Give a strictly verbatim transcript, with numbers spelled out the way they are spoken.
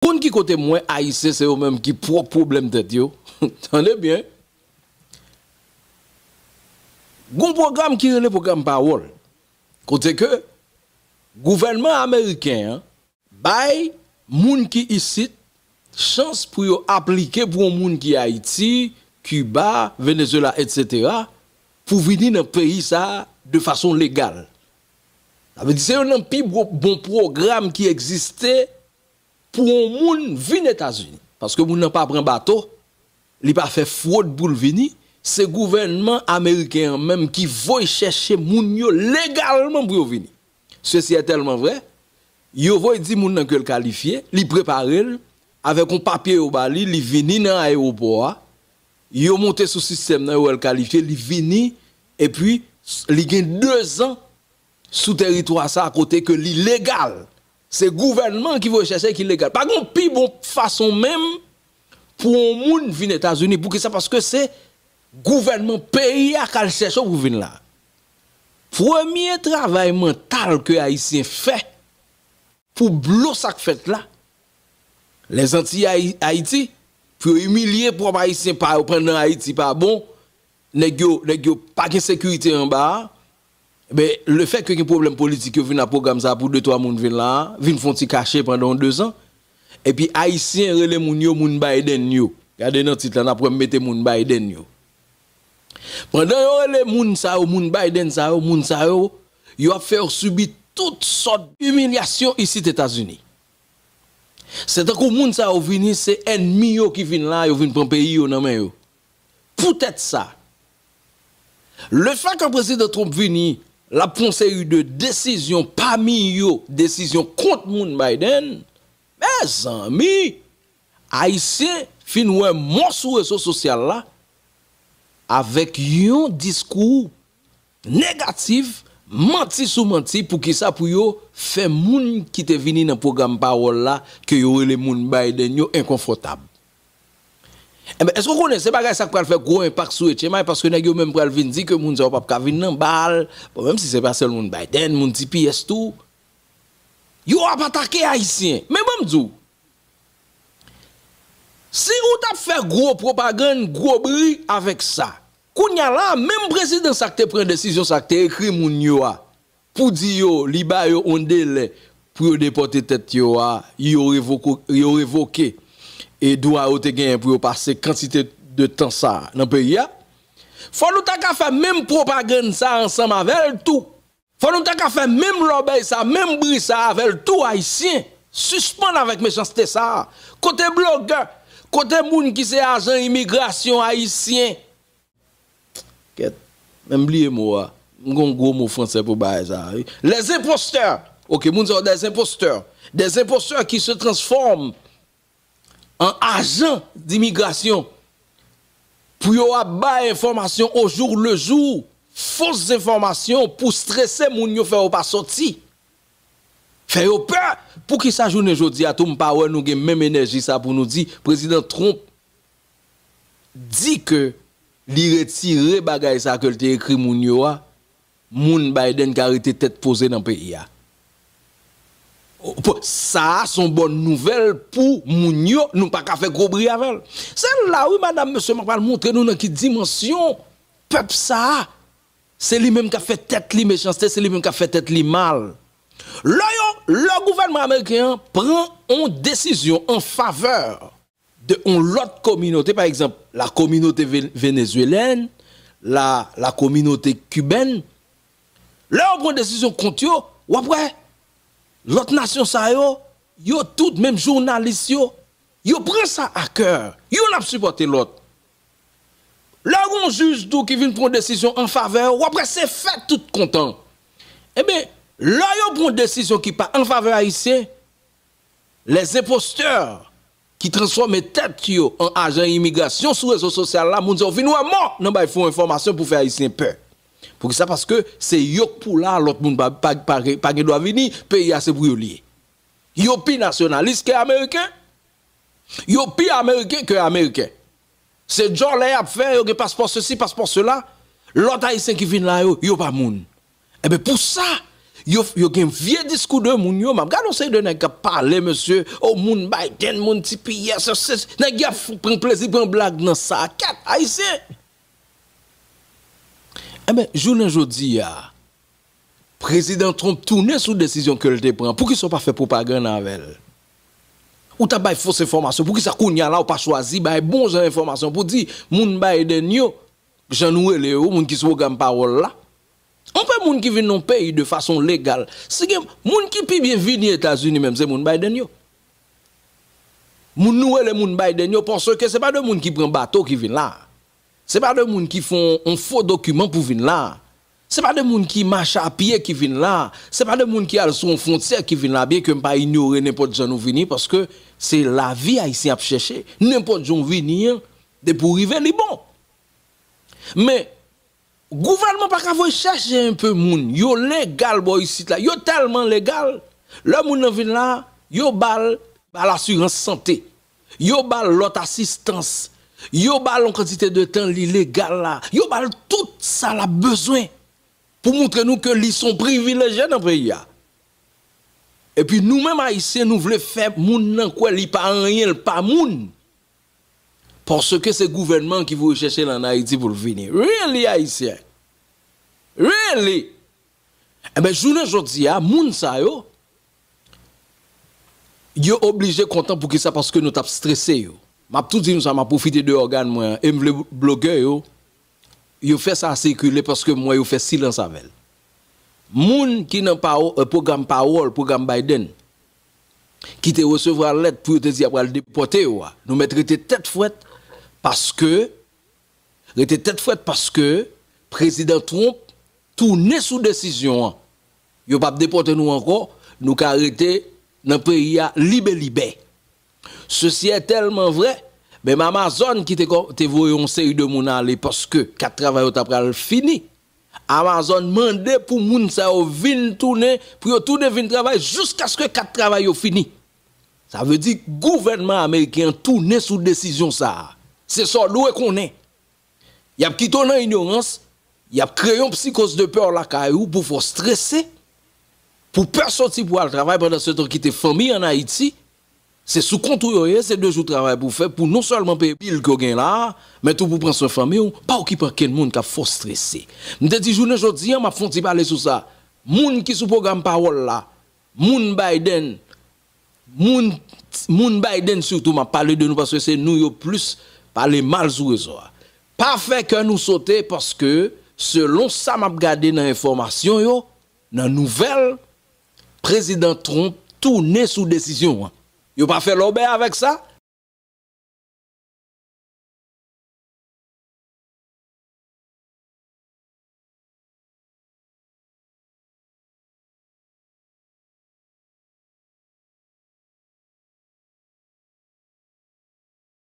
Konn ki kote m wè Ayisyen se yo menm ki pwòp pwoblèm tèt yo? Tande byen. Gon pwogram ki rele pwogram pawòl. Kote ke gouvènman ameriken an bay moun ki isit chans pou yo aplike pou yon moun ki Ayiti, Kiba, Venezuela, etsetera, pou vini nan peyi sa a de fason legal. Sa vle di se youn nan pi gwo bon pwogram ki egziste pou yon moun vin Etazini. Paske moun nan pa pran bato, li pa fè fwod pou l vini, se gouvènman ameriken an menm ki voye chèche moun yo legalman pou yo vini. Sesi est tèlman vrè, yo voye di moun nan ke l kalifye, li prepare l, avèk yon papye yo ba li, li vini nan ayewopò a, yo monte sou sistèm nan, yo wè l kalifye, li vini, epi li gen dezan sou teritwa sa a kote ke li legal. Se gouvènman ki voye chèche ki legal. Pa gen yon pi bon fason menm pou yon moun vin Etazini. Poukisa? Paske se gouvènman peyi a k al chèche w pou vin la. Premye travay mantal ke Ayisyen fè pou blo sa k fèt la, Lèzantiy Ayi-, Ayiti, pou yo imilye pwòp Ayisyen pa yo pandan Ayiti pa bon, nèg yo, nèg yo pa gen sekirite anba a, ben, lefètke gen pwoblèm politik, yo vin ak pwogram sa a pou de twa moun vin la a, vin fè yon ti kache pandan yon dezan. Epi Ayisyen rele moun yo moun Biden yo. Gade nan tit la, n ap wè m mete moun Biden yo. Pandan yo rele moun sa yo, moun Biden sa yo, moun sa yo, yo ap fè yo sibi tout sòt imilyasyon isit Etazini. Se tankou moun sa yo vini, se ènmi yo ki vin la, yo vin pran peyi yo nan men yo. Poutèt sa, lefètke prezidan Trump vini, l ap pran yon seri de desizyon, pami yo, desizyon kont moun Biden, mezanmi, Ayisyen fin wè mò sou rezo sosyal la avèk yon diskou negatif, manti sou manti, poukisa pou yo fè moun ki te vini nan pwogram pawòl la, ke yo rele moun Biden yo, enkonfòtab. Enben, èske w konnen se bagay sa k pral fè gwo enpak sou H M I, paske nèg yo menm pral vin di ke moun sa yo p ap ka vin nan bal, bon, menm si se pa sèl moun Biden, moun T P S tou, yo ap atake Ayisyen. Men ban m di w, si ou t ap fè gwo pwopagann, gwo bri avèk sa, kounye a la, menm prezidan sa k te pran desizyon sa, k te ekri moun yo a, pou di yo, li ba yo yon delè pou yo depòte tèt yo a, yo revoko-, yo revoke e dwa yo te genyen pou yo pase kantite de tan sa a nan peyi a, fò nou ta ka fè menm pwopagann sa a ansanm avè l tou. Fò nou ta ka fè menm lòbèy sa, menm bri sa avè l tou, Ayisyen. Sispann avèk mechanste sa a. Kote blogè? Kote moun ki se ajan imigrasyon ayisyen? Kèt, men m bliye mo a. M gon gwo mo fransè pou bagay sa a, wi. Les imposteurs. Ok, moun sa yo des imposteurs. Des imposteurs qui se transforment en agents d'immigration. Pou yo ap bay enfòmasyon au jour le jour, fos enfòmasyon pou strese moun yo, fè yo pa sòti. Fè yo pè. Poukisa jounen jodi a tou m pa wè nou gen menm enèji sa pou nou di, Prezidan Trump di ke li retire bagay sa ke l te ekri moun yo a, moun Biden ka rete tèt poze nan peyi a. Sa a se yon bòn nouvèl pou moun yo, nou pa ka fè gwo bri avè l. Se la wi, madam, mesye, m ap pral montre nou nan ki dimansyon pèp sa a, se li menm k ap fè tèt li mechanste, se li menm k ap fè tèt li mal. Lè yo, lè gouvènman ameriken an pran yon desizyon an favè de yon lòt kominote, pa egzanp, la communauté vé-, vénézuélienne, la, la communauté cubaine, lè yo pran desizyon kont yo, w ap wè, lòt nasyon sa yo, yo tout, menm jounalis yo, yo pran sa a kè, youn ap sipòte lòt. Lè yon jij tou ki vin pran desizyon an favè yo, w ap wè se fèt tout kontan. Enben, lè yo pran desizyon ki pa an favè Ayisyen, les imposteurs ki transfòme tèt yo an ajan imigrasyon sou rezo sosyal la, moun sa yo vin wè mò nan bay fo enfòmasyon pou fè Ayisyen pè. Poukisa? Paske se yo k pou la, lòt moun pa, pa, pa, pa gen dwa vini, peyi a se pou yo li ye. Yo pi nasyonalis ke ameriken, yo pi ameriken ke ameriken. Se djòlè y ap fè, yo gen paspò sesi, paspò sela. Lòt ayisyen ki vin la yo, yo pa moun. Enben, pou sa, Yo, yo gen vye diskou de moun yo. M ap gade yon seri de nèg k ap pale, mesye, o moun Biden, moun T P S, se, se, nèg y ap pran plezi, pran blag nan sa. Kèt, Ayisyen! Enben, jounen jodi a, Prezidan Trump tounen sou desizyon ke l te pran. Poukisa w pa fè pwopagann avè l? Ou t ap bay fos enfòmasyon. Poukisa kounye a la ou pa chwazi bay bon jan enfòmasyon pou di moun Biden yo, jan nou rele yo, moun ki sou pwogram pawòl la? Anpil moun ki vin nan peyi de fason legal. Si gen moun ki pi byen vini Etazini menm, se moun Biden yo. Moun nou rele moun Biden yo, paske se pa de moun ki pran bato ki vin la. Se pa de moun ki fè yon fo dokiman pou vin la. Se pa de moun ki mache a pye ki vin la. Se pa de moun ki al sou yon fwontyè ki vin la, byen ke m pa inyore nenpòt jan nou vini, paske se lavi Ayisyen ap chèche. Nenpòt jan w vini an, depi w rive, li bon. Men, gouvènman pa ka voye chèche enpe moun. Yo legal bò isit la. Yo tèlman legal, lè moun nan vin la, yo ba l, ba l asirans sante. Yo ba l lòt asistans. Yo ba l yon kantite de tan li legal la. Yo ba l tout sa l ap bezwen pou montre nou ke li se yon privilejye nan peyi a. Epi nou menm Ayisyen, nou vle fè moun nan kwè li pa anyen, l pa moun. Paske se gouvènman ki voye chèche l ann Ayiti pou l vini. Really, Ayisyen? Really? Enben, jounen jodi a, moun sa yo, yo oblije kontan. Poukisa? Paske nou t ap strese yo. M ap tou di nou sa, m ap pwofite de ògàn mwen an, e m vle blogè yo, yo fè sa sikile paske m wè yo fè silans avè l. Moun ki nan pawo-, eh, pwogram pawòl, pwogram Biden, ki te resevwa lèt pou yo te di y ap pral depòte yo a, nou mèt rete tèt frèt paske, rete tèt frèt paske Prezidan Trump tounen sou desizyon an. Yo p ap depòte nou ankò, nou ka rete nan peyi a libe libe. Sesi est tellement vrai, menm Amazon ki te, te voye yon seri de moun ale paske kat travay yo ta pral fini. Amazon mande pou moun sa yo vin tounen, pou yo tounen vin travay jiskaske kat travay yo fini. Sa vle di gouvènman ameriken an tounen sou desizyon sa a. Se sa w dwe konnen. Y ap kite w nan inyorans, y ap kreye yon psikoz de pè lakay ou pou fè w strese, pou pè soti pou al travay pandan se tan kite fanmi ann Ayiti, se sou kont ou yo ye, se de jou travay pou w fè, pou non sèlman peye bil ke w gen la a, men tou pou pran swen fanmi w, pa okipe ankenn moun k ap fè w strese. M te di jounen jodi a, m ap fè yon ti pale sou sa. Moun ki sou pwogram pawòl la, moun Biden, moun, moun Biden sitou, m ap pale de nou paske se nou yo plis pale mal sou rezo a. Pa fè kè nou sote paske, selon sa m ap gade nan enfòmasyon yo, nan nouvèl, Prezidan Trump tounen sou desizyon an. Yo pa fè lòbèy avèk sa,